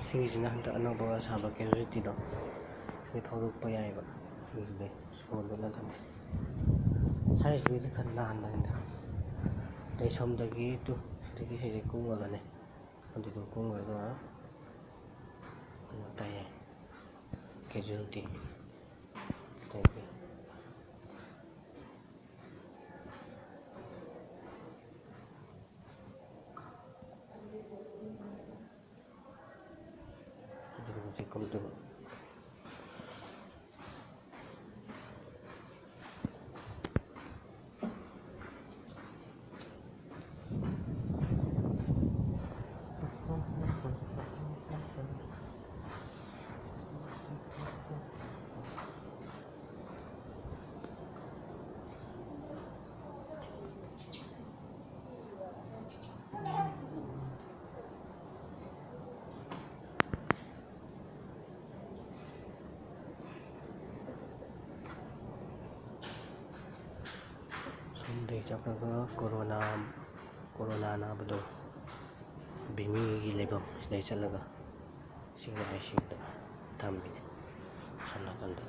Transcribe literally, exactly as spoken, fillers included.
ꯁꯤꯒꯤꯁꯤꯅ ꯍꯟꯗꯛ ꯑꯅꯧꯕ ꯁꯥꯕ casualtyꯗꯣ, ꯁꯤꯗꯤ ꯐꯥꯎꯗꯣꯛꯄ ꯌꯥꯏꯑꯕ꯫ ꯁꯤꯒꯤꯁꯤꯗꯤ ꯁꯣꯔꯗꯨꯅ ꯊꯝꯃꯦ꯫ ꯁꯥꯏꯁꯤꯕꯨꯗꯤ ꯈꯔ ꯅꯥꯟꯕꯅꯤꯗ꯫ ꯑꯗꯩ ꯁꯣꯝꯗꯒꯤ ꯇꯨ, ꯁꯤꯗꯒꯤ ꯁꯤꯗꯤ ꯀꯨꯝꯈ꯭ꯔꯒꯅꯦ꯫ ꯑꯗꯨꯗꯣ ꯀꯨꯝꯈ꯭ꯔꯒ ꯀꯩꯅꯣ ꯇꯥꯏꯌꯦ, casualty꯫ ꯁꯣꯝꯗꯒꯤ ꯆꯠꯈ꯭ꯔꯒ ꯀꯣꯔꯣꯅꯥ, ꯀꯣꯔꯣꯅꯥ ꯅꯥꯕꯗꯣ ꯕꯤꯃꯤꯒꯤ ꯂꯩꯐꯝ ꯁꯤꯗꯩ ꯆꯠꯂꯒ ꯁꯤꯒꯤ ICUꯗ ꯊꯝꯃꯤꯅꯦ꯫ ꯁꯣꯝ ꯅꯥꯀꯟꯗ꯫